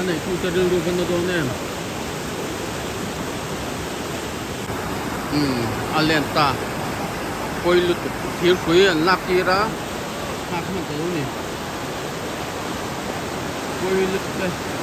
neihtute rilru va na dawn em? Umm a len ta pawi lutuk thir hrui an lak tir a nghak hman ta lo ni pawi lutuk e.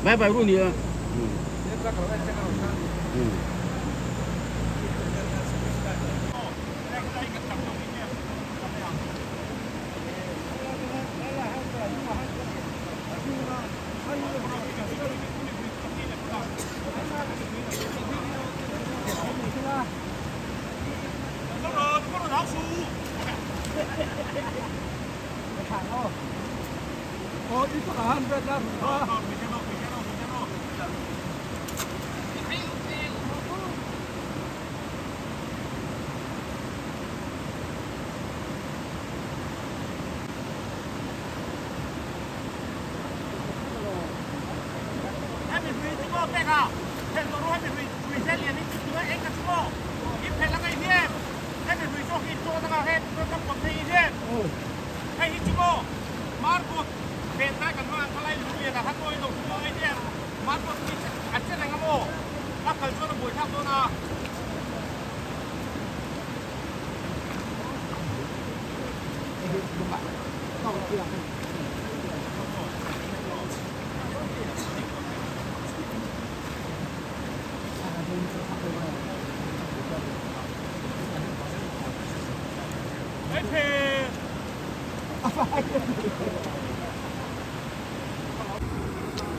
买白入你。嗯。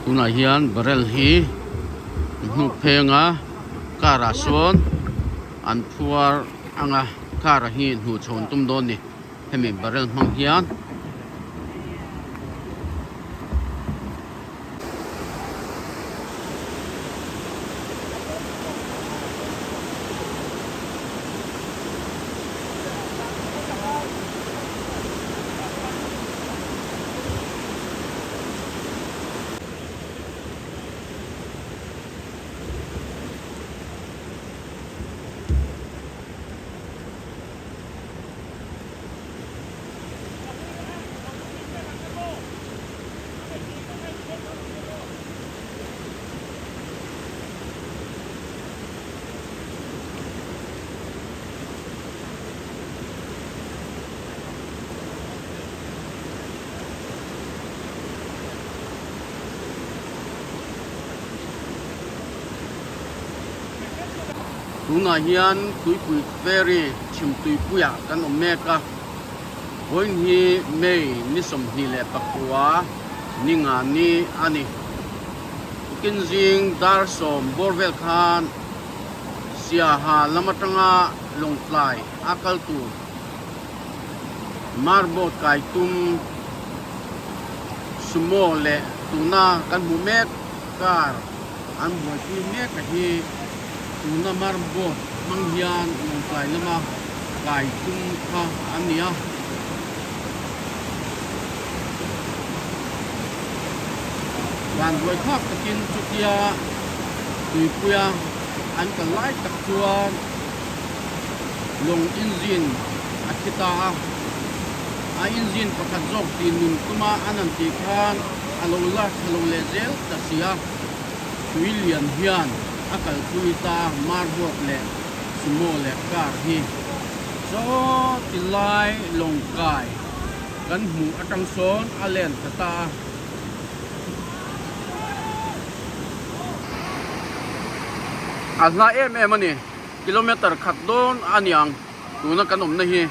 Tunah hian barrel hi hnuk pheng a car ah sawn an phuar ang a car hi hnuhchhawn tum dawn a ni hemi barrel hmang hian. Tunah hian tuipui ferry chhim tuipuiah kan awm mek a. Vawiin hi May ni 29 ni nga ni a ni. Tukin zing dar sawm bawr vel khan Siaha lam atanga Lawngtlai a kal tur Marboat kai tum Sumo leh tuna kan hmuh mek car an buaipui mek a hi tuna Marboat hmang hian Lawngtlai lama kai tum kha a ni a. Van buai thlak takin chutia tuipuia an kal lai tak chuan lawng engine a thi ta a, a engine pakhat zawk tih nun tuma an han tih khan a lo la tha lo leh zel ta si a, tui lian hian a kalpui ta marboat leh sumo leh car hi chaw ti lai lawng kai kan hmuh atang sawn a len ta ta a. A hla em em a ni kilometer khat dawn a niang tuna kan awmna hi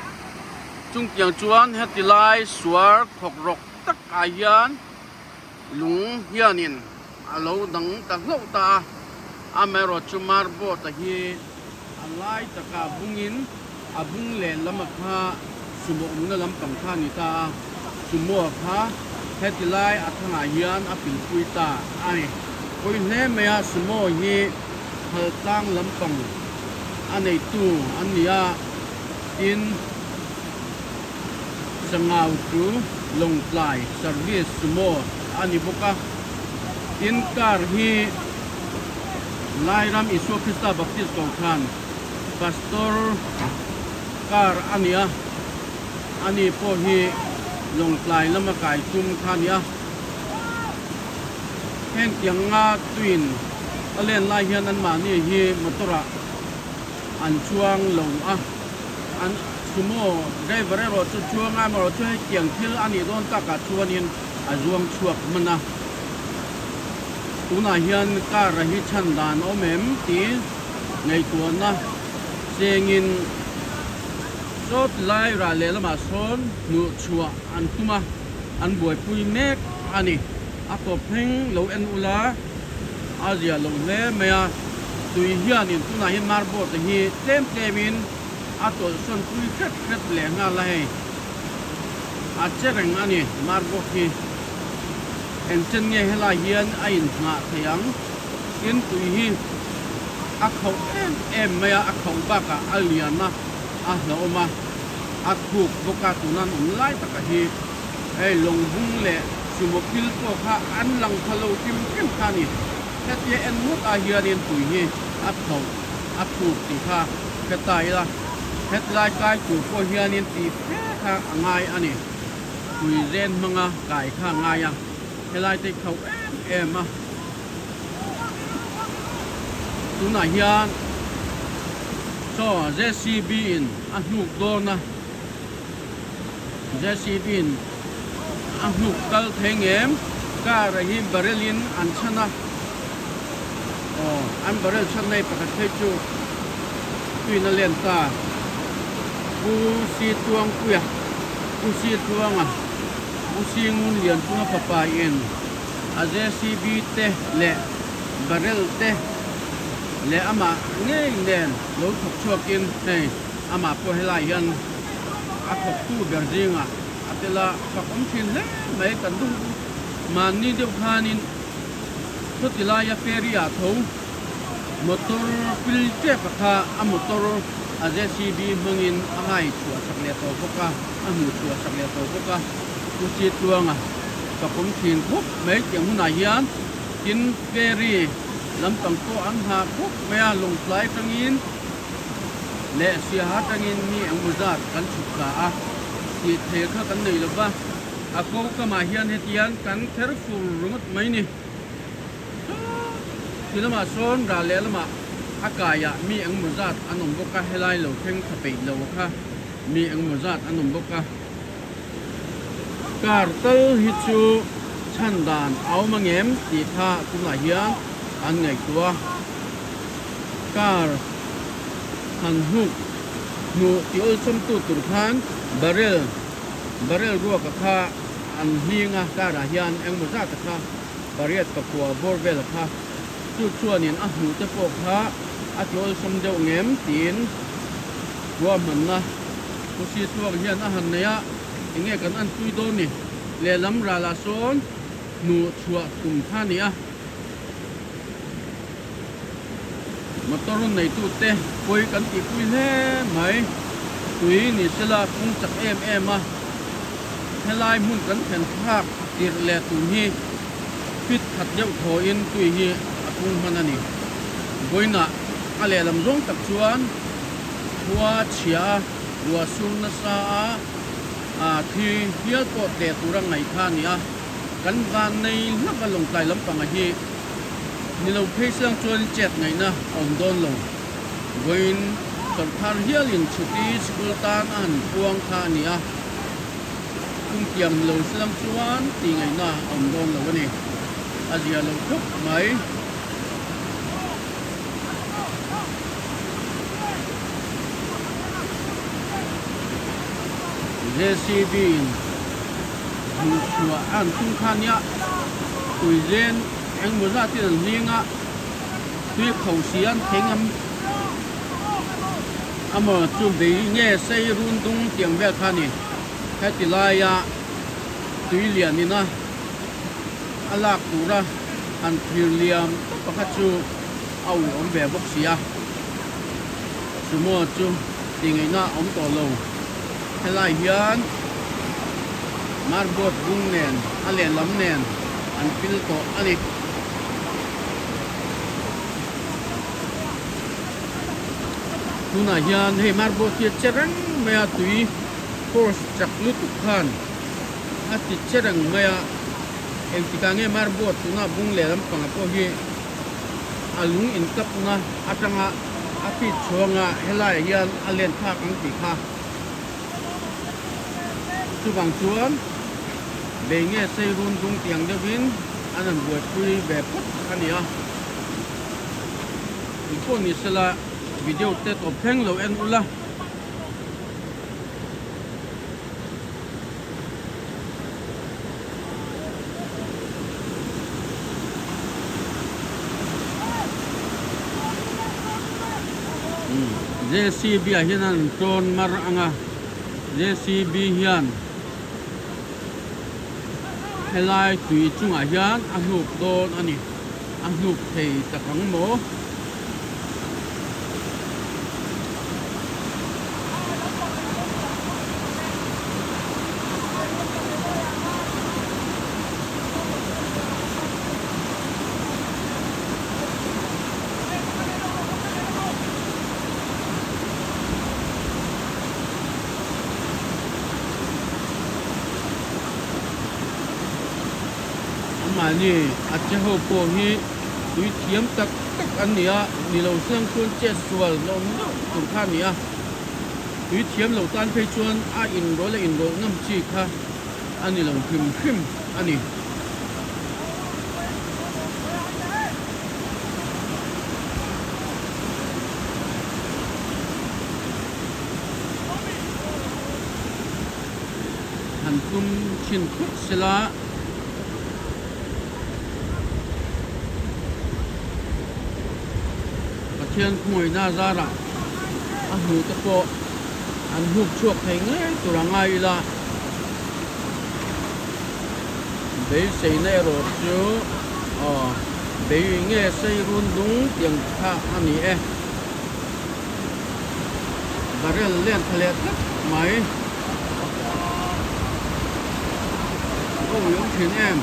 chungtiang chuan heti lai suar khawk rawk tak ah hian lung hianin a lo dang ta hlauh ta a amaherawhchu marboat a hi a lai takah bungin a bung leh lam a kha sumo awmna lampang kha a ni ta a sumo kha heti lai a thangah hian a pilpui ta a ni. Pawi hle mai a sumo hi phal tlang lampang a neitu an ni a tin Sangau chu Lawngtlai service sumo a ni bawk a tin car hi Lairam Isua Krista Baptist Kohhran Pastor car a ni a, ani pawh hi Lawngtlai lama kai tum kha a ni a. Heng tianga tuin a len lai hian anmahni hi motor ah an chuang lo a, an sumo driver erawh chu chuang a, amaherawhchu hei tiang thil a nih dawn takah chuanin a zuang chhuak hman a. Tunah hian car a hi chhan dan a awm em tih ngaihtuahna chengin sawt lai rah leh lamah sawn hnuh chhuah an tum a, an buaipui mek a ni. A tawp thleng lo en ula a zia lo hle mai a, tui hianin tunah hian marboard te hi tlem tlemin a tawlhsawn pui hret hret leh nghal a hei. A che reng a ni marboard hi. Engchen nge helai hian a inhnah thei ang? Tin tui hi a khauh em em mai a, a khauh bakah a lian a, a hlauhawm a, a thuk bawk a, tuna an awm lai taka hi hei lawng bung leh sumo pil pawh kha an lang pha lo hrim hrim kha a ni. Hetia en ngawt ah hianin tui hi a khauh a thuk tih kha hre ta ila, hetilai kai tur pawh hianin tih fe kha a ngai a ni. Tui zen hmanga kai kha a ngai a, helai te khauh em em a. Tunah hian chaw JCB in a hnuk dawn a, JCB in a hnuk kal thei ngem car ah hi barrel in an chhan a, aw an barrel chhan na hi pakhat phei chu tuin a len ta Pu Si Tluangpuia Pu Si Tluanga Pu Si Ngun Lianchunga fapa in a JCB te leh barrel te leh amah ngei nen lo thawk chhuakin hei amah pawh helai hian a thawktu ber zingah a tel a, fak awm thin hle mai kan duh mahni deuh khanin chuti laia ferry ah tho motor pil tep a kha a motor a JCB hmangin a hai chhuah sak leh tawh bawk a a hmuh chhuah sak leh tawh bawk a Pu Sitluanga fak awm thin khawp mai tiang hunah hian tin ferry lampang pawh an nghah khawp mai a lawngtlai atangin leh siaha atangin mi engmaw zat kan chhuk thla a tih theih kha kan nei lova a ko kamah hian hetiang kan kher fur ringawt mai ni ti lamah sawn ral leh lamah a kaiah mi engmaw zat an awm bawk a helai lo thleng thla peih lo kha mi engmaw zat an awm bawk a car tal hi chu chhan dan a awm angem tih kha tunah hian an ngaihtuah a. Car han hnuk hnuh tih awlsam tu tur khan barrel barrel ruaka kha an hling a car ah hian engmaw zat a kha pariat pakua bawr vel a kha chu chuanin a hmuh te pawh kha a ti awlsam deuh ngem tiin ruahmanna Pu Sitluak hian a han nei a enge kan an pui dawn ni lehlam ralah sawn hnuh chhuah tum kha a ni a. Motor neitute pawi kan tihpui hle mai. Tui ni sela pung chak em em a, helai hmun kan thlen thlak tirh leh tun hi fit khat deuh thawhin tui hi a pung hman a ni. Vawiinah a lehlam zawng tak chuan khua chhia a, ruah sur nasa a, aa thi hial pawh tleh tura ngaih kha a ni a. Kan van nei hlauh a lawngtlai lampanga hi ni lo phei siang chuan chet ngaihna a awm dawn lo. Vawiin sawrkhar hialin chhuti sikul tan a han puang kha a ni a, kumtiang ni lo silang chuan tih ngaihna a awm dawn lo a ni. A zia lo khawp mai. JCB in hmuh chhuah a an tum kha nia tui zen engmaw zat in an hling a tui kho si an theng am amaw chu bei nge sei run dung tiang vel kha a ni heti laia tui lian ina a lak tura han thlir liam tawp pakhat chu a ui awm ve bawk si a sumo chu tih ngaihna a awm tawh lo helai hian marboard bung nen a lehlam nen an pil tawh a ni. Tunah hian hei marboard hi a che reng mai a tui force chak lutuk khan a ti che reng mai a engtikah nge marboard tuna bung leh lampangah pawh hi a lung inkapna atanga a feet chhuanga helaiah hian a len thlak ang tih kha chuvang chuan bei nge sei run dung tiang deuhin an han buaipui ve phawt a ni a engpawh ni sela video te tawp thleng lo en ula. JCB ah hian an tawn mar ang a JCB hian. Helai tui chungah hian a hnuk dawn a ni. A hnuk thei tak ang maw? Anmahni a che ho pawh hi tui thiam tak tak an ni a, ni lo siang chuan chet sual nawm deuh tur kha a ni a, tui thiam lo tan phei chuan a inrawlh a inrawlh ngam chi kha a ni lo hrim hrim a ni. Han tum thin phawt sela. Pathian khawngawihna zarah a hmuh te pawh an hnuk chhuak thei ngei tur a ngai ila. Beiseina erawh chu aw bei nge sei run dung tiang kha a ni e. Barrel len tha leh tlat mai. Aw i awm thin em?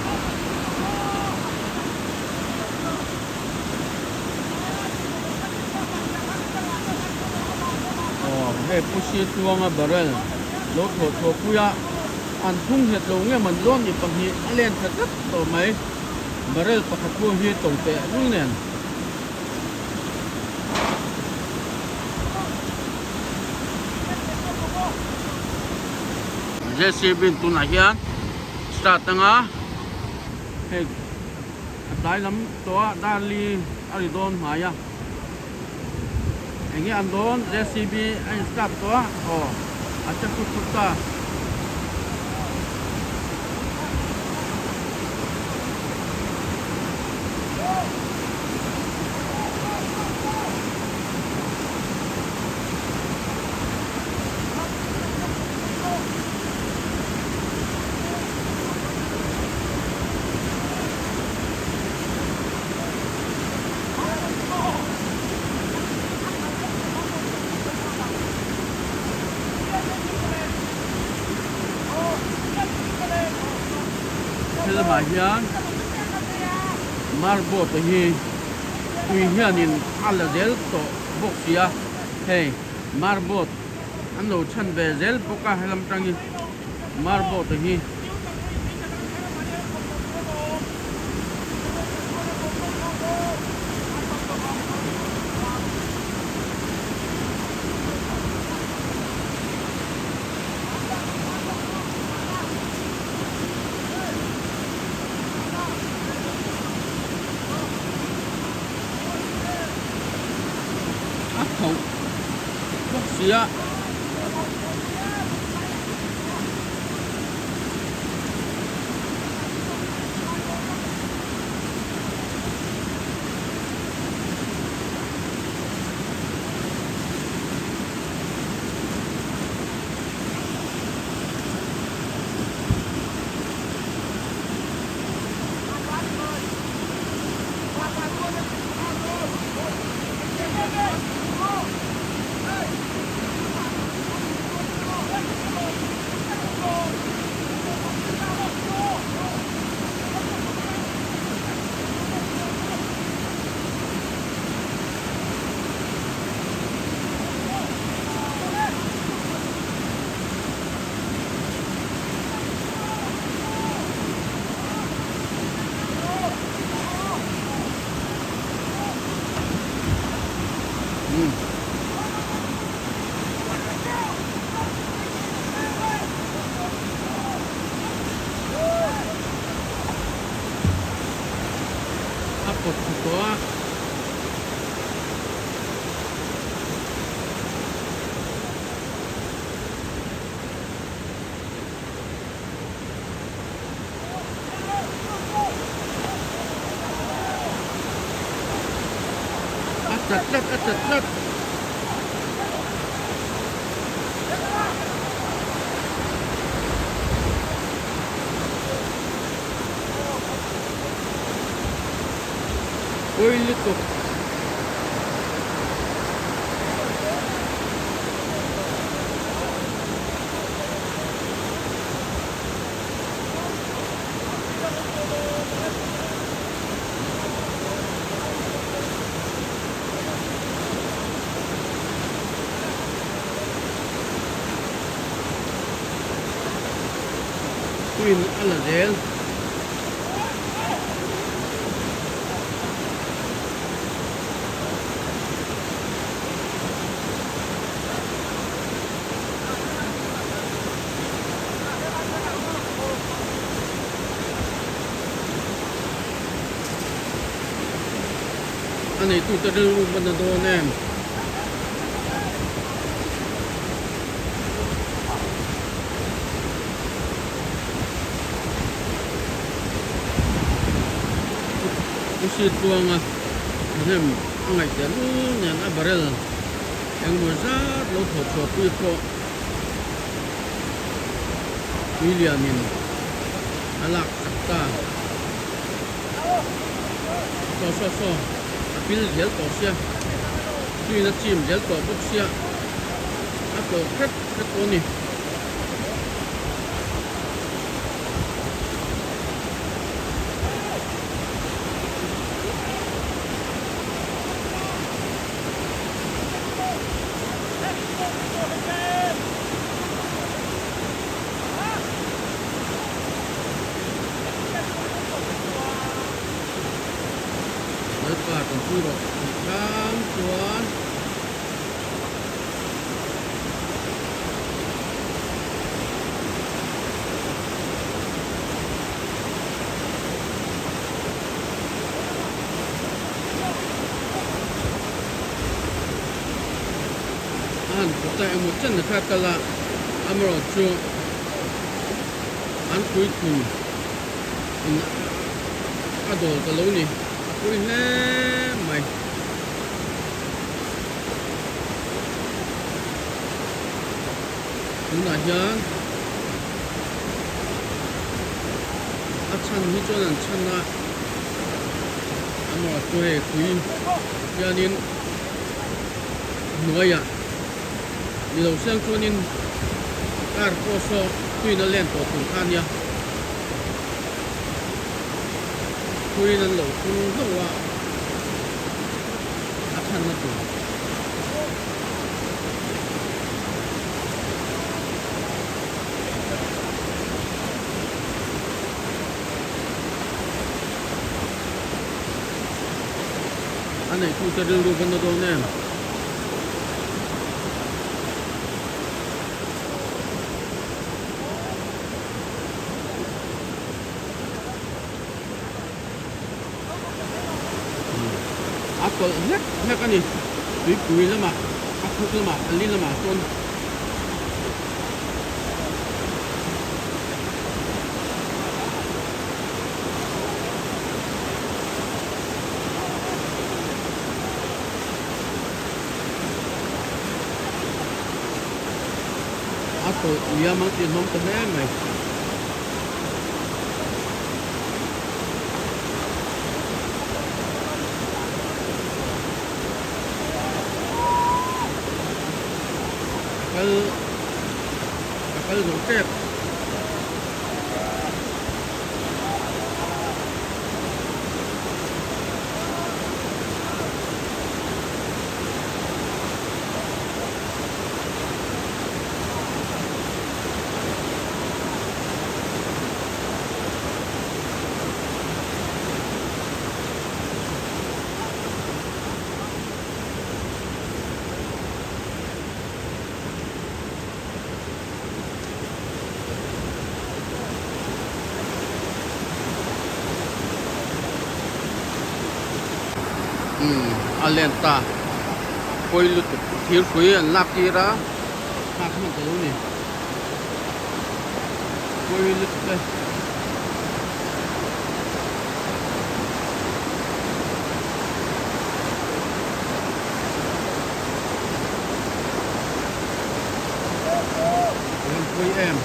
Aw hei Pu Sitluanga barrel lo thawh chhuah pui a. An phung nghet lo nge man dawn ni pahnih a len tha tlat tawh mai. Barrel pakhat pawh hi to teh lul nen. JCB in tunah hian start anga hei a tlai lam tawh a dar li a ri dawn hmai a eng nge an dawn JCB a in start tawh a aw a che hrut hrut ta. Helamah hian marble te hi tui hianin a la zel tawh bawk si a hei marble an lo chhan ve zel bawk a helam tangin marble te hi. A khauh bawk si a. A pawt thla tawh a. A chat tlat a chat tlat. Pawi lutuk. Tuin a la zel. A neitute rilru hman a dawn em? U si tluanga thahnem a ngaihtuah lul nen a barrel engemaw zat lo thawh chhuah pui pawh tui lianin a lak chak ta. Saw saw saw a pil zel tawh sia tuiin a chim zel tawh bawk sia a tawh hret hret tawh a ni. Lalpa kan pui rawh tih hram chuan a han kawta emaw chen kha kal a amaherawhchu an puithun in a dawl ta lo ni a pawi hle mai. Tunah hian a chhan hi chuan an chhan a amaherawhchu hei pui hianin hnuaiah ni lo siang chuanin car pawh saw tuin a len tawh tur kha a nia thuin an lo thung hlauh a a chhanna tur. A neihtute rilru va na dawn em? A tawlh hlek hlek a ni. Tuipui lamah, a thuk lamah, a li lamah chuan a tawlh liam ang tih hlawm ta hle mai. A kal a kal zo tep. Umm a len ta pawi lutuk thir hrui an lak tir a nghak hman ta lo ni pawi lutuk e. An pui em.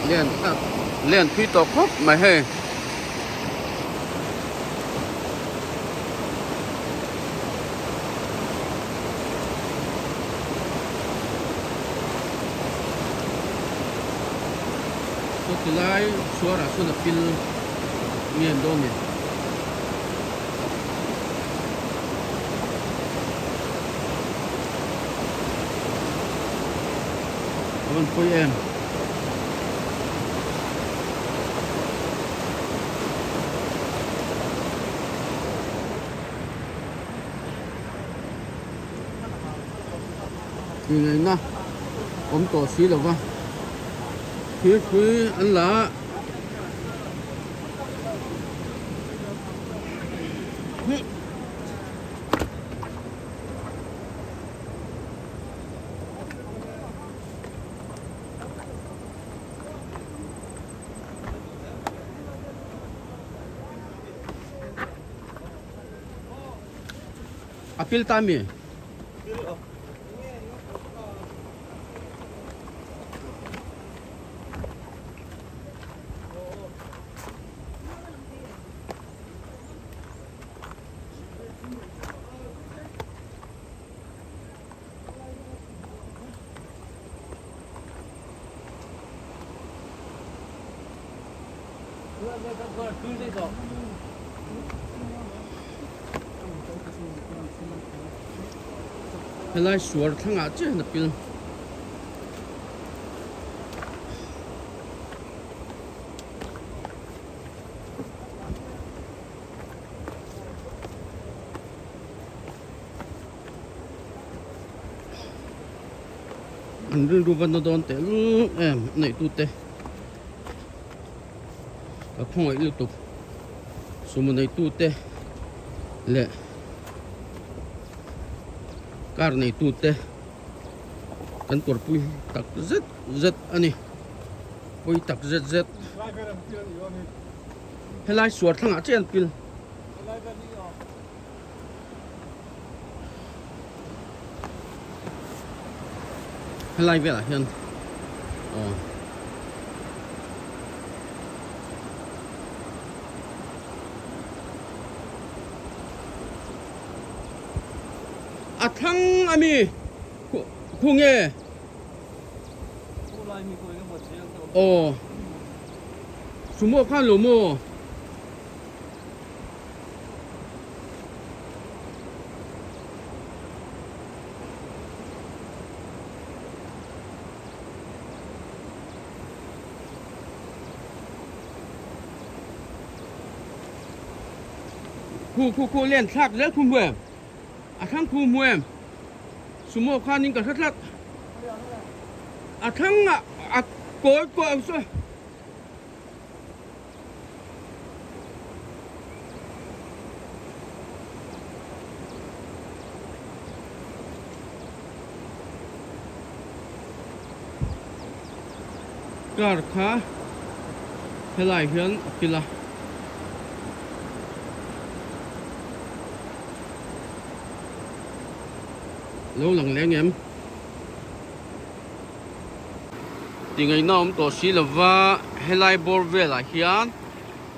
Len len thui tawh khawp mai hei. Saw ti lai chhuar ah sawn a pil nge an dawn ni. A van pawi em. Ingaihna awm tawh si lo va, thir hrui an la a. A pil ta mi? Helai suar thlangah chiah hian a pil. An rilru va na dawn teh lul em a neihtute ka khawngaih lutuk sumo neitute leh car neitute kan tuarpui tak zet zet a ni pawi tak zet zet helai suar thlangah chiah an pil. Helai velah hian aw a thlang ami khu nge aw sumo khan lo maw. Khu khu khu len thlak zel khu hmu em a thlang khu hmu em sumo khanin ka hre tlat a thlang ah a kawi kawi saw. Car kha helai hian a pil a. Lo lang leng em? Tingaihna awm tawh si lova helai bawr velah hian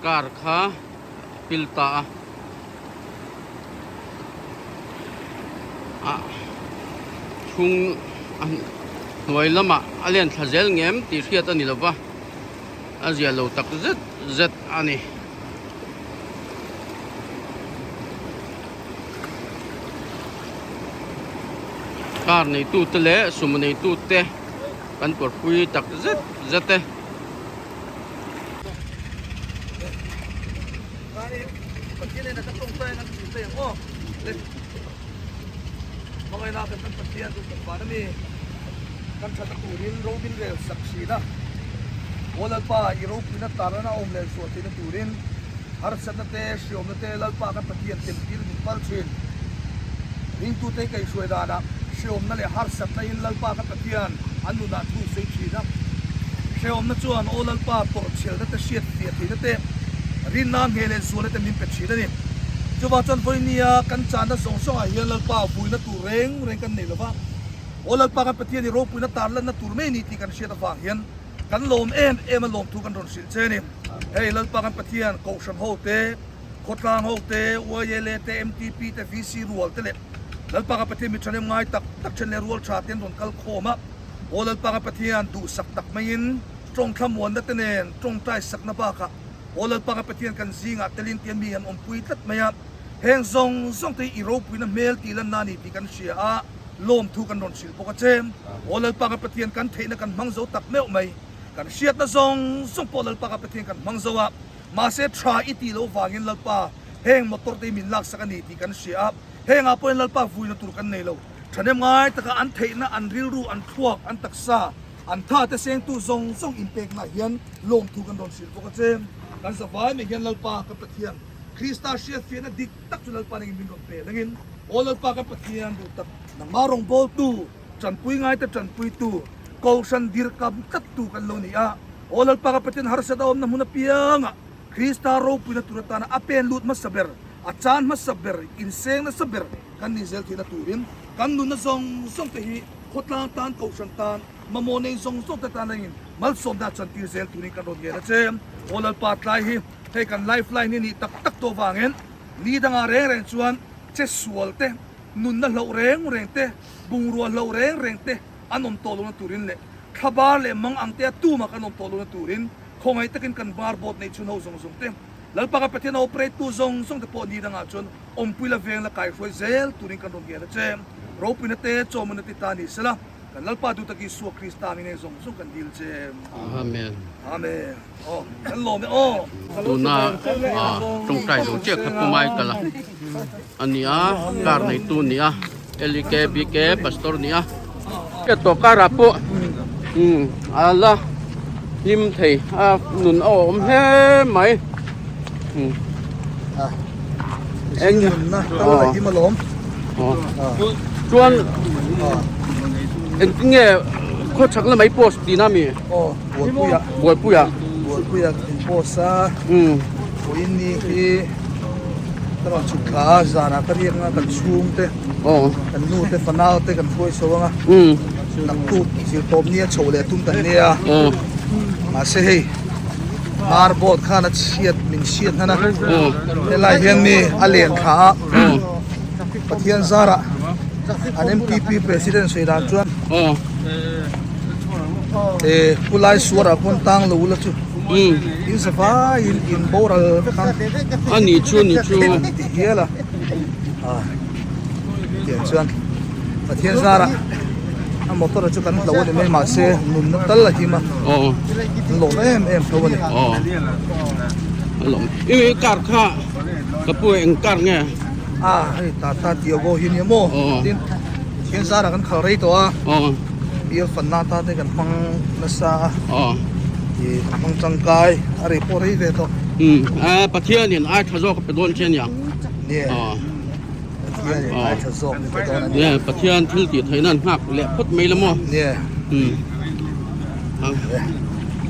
car kha a pil ta a ah chhung a hnuai lamah a len thla zel ngem tih hriat a ni lova a zia lo tak zet zet a ni. Car neitute leh sumo neitute kan tuarpui tak zet zet e. Harsatna te, hriawmna te Lalpa kan Pathian temtir min pal thin. Ringtute kaihhruai danah hriawmna leh harsatna in Lalpa kan Pathian an nunah thu i sawi thin a. Hriawmna chuan Aw Lalpa tawrhchhelna te hriat fiah theihna te, rinna ngheh leh zualna te min pe thin a ni. Chuvang chuan vawinia kan channa zawng zawngah hian Lalpa vuina tur reng reng kan nei lova, Aw Lalpa kan Pathian i ropuina tarlanna tur mai a ni tih kan hriat avang hian. Kan lawm em em a lawmthu kan rawn hrilh che a ni. Hei Lalpa kan Pathian, Kohhran ho te, Khawtlang ho te, YLA te, MTP te, VC rual te leh Lalpa kan Pathian mi thahnem ngai tak tak then leh rual tha te an rawn kal khawm a. Aw Lalpa kan Pathian, duhsak tak maiin tawng thlamuanna te nen tawngtai sakna bakah Aw Lalpa kan Pathian kan zingah telin tian mi han awmpui tlat mai a. Heng zawng zawng te hi i ropuina hmel tih lanna a ni tih kan hria a, lawmthu kan rawn hrilh bawk a che. Aw Lalpa ka Pathian kan theihna kan hmang zo tak meuh mai. Kan hriatna zawng zawng pawh Lalpa ka Pathian kan hmang zo a, mahse tha i tih loh vangin Lalpa heng motor te hi min laksak a ni tih kan hria a, hengah pawhin Lalpa vuina tur kan nei lo. Thahnem ngai taka an theihna, an rilru, an thluak, an taksa, an tha te sengtu zawng zawng inpekna hian lawmthu kan rawn hrilh bawk a che. Kan zavai mai hian Lalpa ka Pathian Krista hriatfiahna dik tak chu Lalpa nangin min rawn pe langin, Aw Lalpa ka Pathian duh tak, nangmah rawngbawltu, tanpui ngaite tanpuitu, Kohhran dirkam tlattu kan lo ni a. Aw Lalpa ka Pathian harsat a awmna hmun apiangah Krista ropuina tur atana a pen lut hmasa ber, a chan hmasa ber, inseng nasa ber kan ni zel theihna turin kan nunna zawng zawng te hi khawtlang tan, Kohhran tan, mamawh nei zawng zawng te tan langin malsawmna chantir zel turin kan rawn ngen a che. Aw Lalpa tlai hi Hei kan life line hi nih tak tak tawh vangin ni dangah reng reng chuan che sual te, nunna hloh reng reng te, bungrua hloh reng reng te an awm tawh lohna turin leh thlabar leh mang ang te a tumah kan awm tawh lohna turin khawngaih takin kan bar board neih chhun ho zawng zawng te, Lalpa ka Pathian a operate tu zawng zawng te pawh ni dangah chuan awmpui la veng la kaihruai zel turin kan rawn ngen a che. Ropuina te, chawmuna te ta ni sela kan Lalpa duhtak Isua Krista ang inei zawng zawng kan dil che. Amen. Amen. Tuna tawngtai zo chiah kha pumai kal a ni a car neitu a ni a L E K B K pastor a ni a hriat tawh car ah pawh a la hlim thei a nun a awm hle mai chuan engtin nge khawchhak lamah i post tihna a mi. Aw Bualpuia. Bualpuia. Bualpuia in post a. Umm. Vawiin ni hi ka rawn chhuk thla a zanah ka riak anga kan chhung te. Aw. Kan nu te fanau te kan hruai chho anga. Umm. Naktuk zirtawp nia chho leh tum kan nia. Aw. Mahse hei hmar board khan a chhiat min chhiat hnan a. Aw. Helai hian mi a len thla a. Aw. Pathian zarah an MTP president sawi dan chuan. Aw. Eh khulai suarah khuan tang lo ula chu in sa vaiin in boral vek ang a ni chu ni chu an ti hial a a tiang chuan Pathian zarah a motor chu kan hlo a ni mai mahse nunna tal a him a aw an lawm em em tho a ni aw a lawm i car kha ka pu eng car nge a hei Tata Tiago hi nia maw tin Pathian zarah kan khal rei tawh a. Bial fanna atan te kan hmang nasa a. Ih kan hmang tangkai a rei pawh rei ve tawh. Pathianin ai tha zawk a pe dawn che ania. Nia. Pathianin ai tha zawk min pe dawn a ni. Nia Pathian thil tih theihna an nghak leh phawt mai la maw. Nia.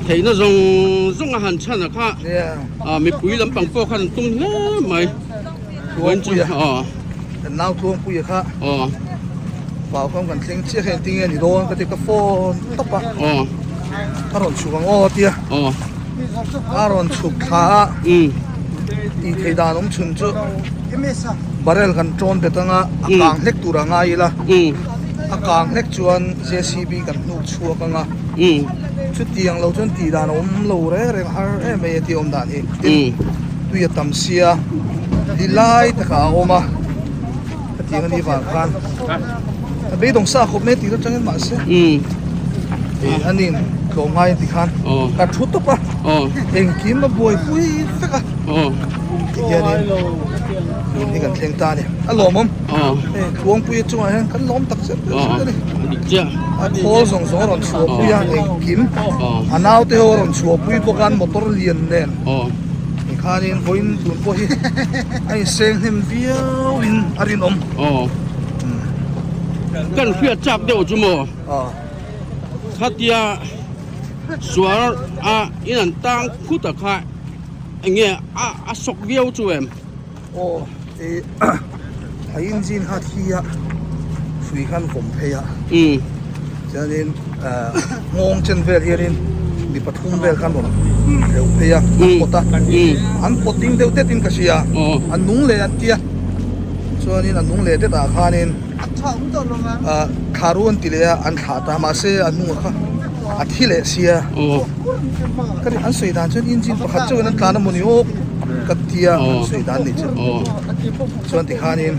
Theihna zawng zawng a han chhan a kha. Nia. Mipui lampang pawh khan an tum hle mai. Tluangpuia kan nau Tluangpuia kha pau kha kan thleng chiah kha engtin nge ni dawn ka ti ka phone tawp a a rawn chhuk ang aw tia a rawn chhuk thla a tih theih dan awm chhun chu barrel kan tawn bet anga a kang hlek tur a ngai ila a kang hlek chuan J C B kan hnuk chhuak anga chutiang lo chuan tih dan a awm lo reng reng har em mai a tih awm dan hi tin tui a tam sia li lai takah a awm a hetiang a nih vang khan a beidawng sa khawp mai tih atangin mahse ih a nin tlawm ngai ti khan ka thu tawp a engkim a buaipui vek a ti hianin tun hi kan thleng ta a ni a lawmawm hei tluangpui chungah hian kan lawm tak zet zet a ni a khawl zawng zawng a rawn chhuahpui a engkim a naute ho a rawn chhuahpui bawk a an motor lian nen. Tikhanin vawiin tun pawh hi a inseng hnem viauin a rinawm. Aw. Kan hriat chak deuh chu maw? Aw. Khatia suar a in an tang phut a kha enge a a sawk viau chu em? Aw e a engine kha thi a hrui khan vawm phei a. Umm. Chuanin nghawng chen vel hianin. Mi pathum vel khan rawn hreuh phei a, an pawt a, an pawt ding deuh det in ka hria, a nung leh an tia, chuanin a nung leh det ah khanin ah thla ru an ti leh a, an thlah ta mahse a hnungah kha a thi leh sia, ka rin an sawi dan chuan engine pakhat chauhin an tlan a mawni awk ka tia an sawi dan ni chu, chuan tikhanin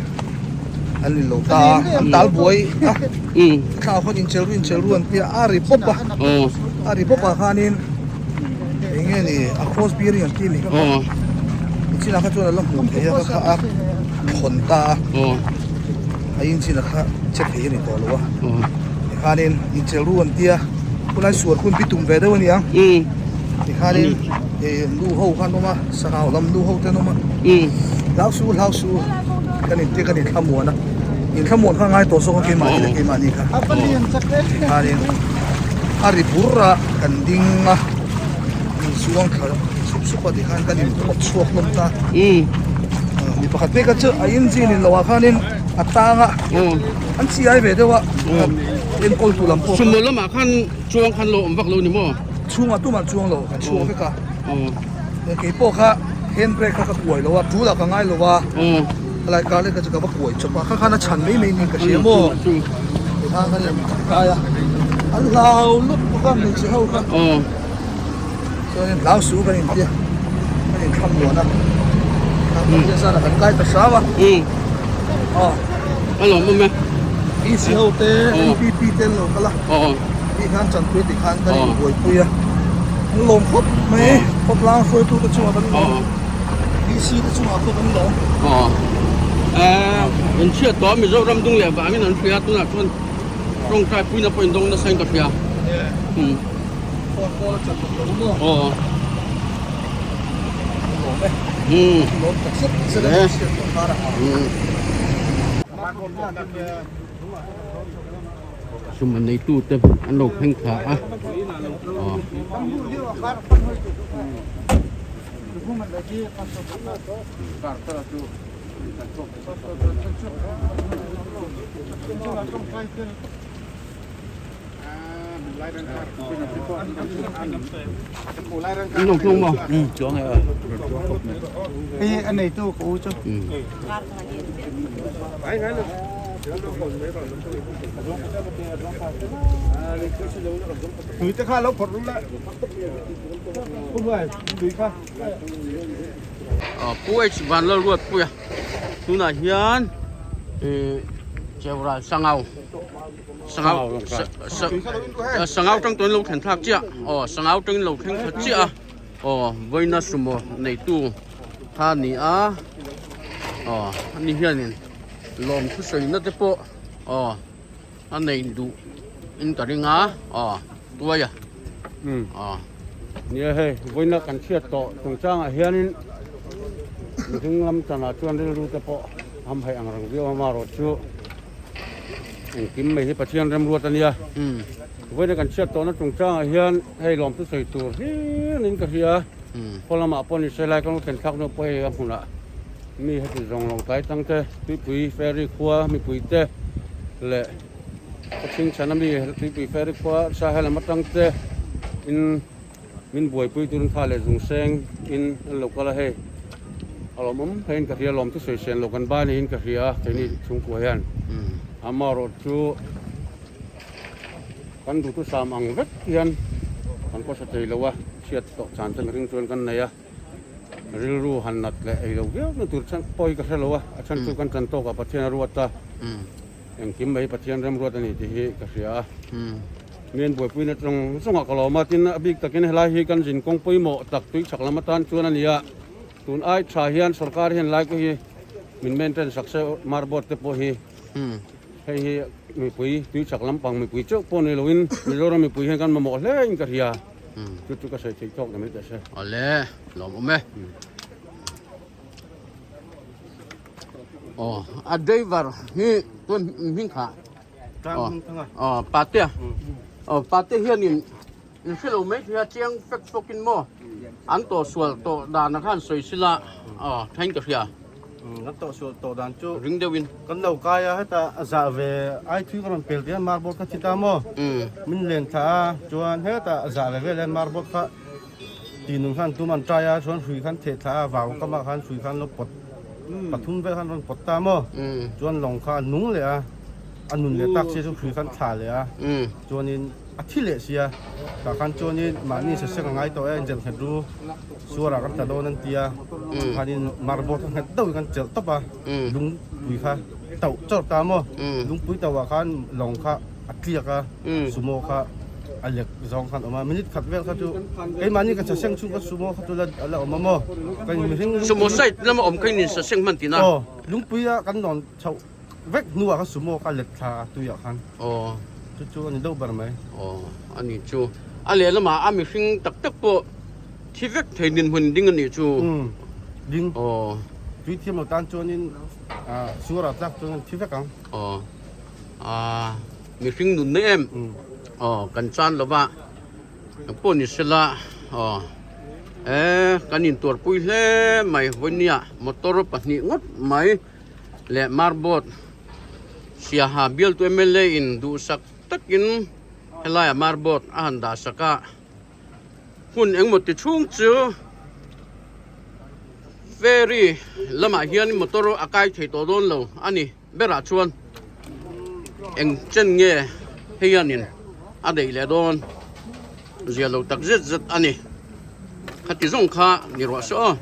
an in lo ta a, an tal buai a. Thla khawn inchel ru inchel ru an tia a ri pawp a a ri pawp ah khanin eng nge ni a cross bearing an tih ni kha nichinah kha chuan a la hmuh theih a kha a thawn ta a a engine kha che thei a ni tawh lo a tikhanin inchel ru an tia khulai suar hun bitum ve deuh a ni ang tikhanin ih nu ho kha an awm a sangau lam nu ho te an awm a hlau su hlau su kan intia kan inthlamuan a. Inthlamuan kha ngai tawh zawk a keimahni leh keimahni kha tikhanin a ri bur a kan ding a inchuang thla sup sup a tikhan kan inphawt chhuak hlawm ta mi pakhat phei kha chu a engine in loah khanin a tang a an chi ai ve deuh a enkawl tu lam pawh sumo lamah khan chuang khan lo awm vak lo ni maw chhungah tumah chuang lo kan chhuak vek a keipawh kha hand brake kha ka kuai lo a tul ah ka ngai lo a. Helai kar leh ka chu ka va kuai chawp a, kha khan a chhan mai mai niin ka hria maw? Tikhan khan in kai a, an hlau lup bawk a hmeichhe ho kha. Chuanin hlau su kan intia, kan inthlam muan a, kha Pathian zan ah kan kai ta hram a. Aw. A lawm awm e. PC ho te, NPP te an lo kal a, tikhan chanpui tikhan kan inbuaipui a, an lawm khawp mai, khawtlang hruaitute chungah kan lawm. PC te chungah pawh kan lawm. Aw. Eh, in chhiat tawh Mizoram dung leh vangin an hria tunah chuan tawngtai puina pawh in dawng nasa in ka hria. Hmm. Phone call a chat lo maw? Aw. Lawm e. Hmm. Lawm tak zet zet a chhiat tawh kar a. Hmm. Sum a neitu te an lo thleng thla a. Aw. Pu H Vanlalruatpuia tunah hian ih Cheural Sangau Sangau Sangau tang tuan lo thlen thlak chiah aw Sangau tangin lo thleng thla chiah a aw vawiina sumo neitu kha a ni a aw ani hianin lawm thusawi na te pawh aw a nei duh in ka ring a aw tuai a aw. Nia hei vawiina kan chhiat tawh chungchangah hianin mihring lam chanah chuan rilru te pawh ham haih ang reng viau a marawh chu engkim mai hi Pathian remruat a nia. Vawiina kan chhiat tawhna chungchangah hian hei lawmthu sawi tur hlirin ka hria khaw lamah pawh ni se lai kan lo thlen thlak hnu pawh hei a hmunah mi heti zawng lo tlai tang te tuipui ferry khua mipui te leh Ka chhingchhan ami tuipui ferry khua Sahel lam atang te in min buaipui turin kha leh zung seng in an lo kal a hei a lawmawm pheiin ka hria lawm chu sawi sen lo kan bai niin ka hria a keini chhungkua hian amaherawh chu kan duhthusam ang vek hian kan khawsa thei lo a chhiat tawh chan te mihring chuan kan nei a. Rilru han nat leh ei lo viau na tur chhan pawh hi ka hre lo a, a chhan chu kan chan tawkah Pathian a ruat a, engkim mai Pathian remruat a ni tih hi ka hria a. Mian buaipuina zawng zawngah ka lawm a, tin a bik takin helai hi kan zin kawng pawimawh tak tui chhak lam atan chuan a ni a, tun ai tha hian sorkar hian lai pawh hi min maintain sak se marboard te pawh hi hei hi mipui tui chhak lampang mipui chauh pawh ni loin Mizoram mipui hian kan mamawh hle in ka hria. Chu chu ka sawi theih tawk na mai teh se. Awle, lawm awm e. Aw, a driver hi tun hming kha. Aw, Patea. Aw, Pate hianin in hre lo mai thei a, chiang fek fawkin maw an tawhsual tawh dan a khan sawi sila, aw, thain ka hria. Kan tawh sual tawh dan chu ring deuhin kan lo kai a heta a zah ve ai thui ka rawn pel tih hian marble kha thi ta maw min len thla a chuan heta a zah ve vel hian marble kha tih nun khan tum an try a chuan hrui khan theh thla a vau kamah khan hrui khan lo pawt pathum vel khan rawn pawt ta maw chuan lawng kha a nung leh a a nun leh tak sia chu hrui khan thla leh a chuanin a thi leh sia tah khan chuanin mahni saseng a ngai tawh e inzel nghet ru suarah kan tla dawn an ti a khanin marble kha nghet deuhin kan chelh tawp a lungpui kha tauh chawrh ta maw lungpui tauhah khan lawng kha a tliak a sumo kha a lek zawng khan awm a minute khat vel kha chu keimahni ka saseng chhung kha sumo kha chu la la awm a maw kan mihring sumo side lama awm kha in saseng hman tina aw lungpuia kan lawn chhoh Vek hnuah kha sumo kha let thla a tuiah khan. Aw. Chu chu a ni deuh ber mai. Aw, a ni chu. A lehlamah a mihring tak tak pawh thi vek thei dinhmun ding a nih chu. Umm, ding. Aw. Tui thiam lo tan chuanin ah suarah tlak chuan an thi vek ang. Aw, ah mihring nun na em. Umm. Aw, kan chan lova pawh ni sela aw e kan intuarpui hle mai vawinia motor pahnih ngawt mai. leh marbot Siaha bialtu mla in duhsak takin helaiah marbot a han dah sak a hmun engemaw ti chhung chu ferry lamah hian motor a kai thei tawh dawn lo a ni berah chuan eng chen nge hei hianin a daih leh dawn zia lo tak zet zet a ni khati zawng kha ni rawh se aw.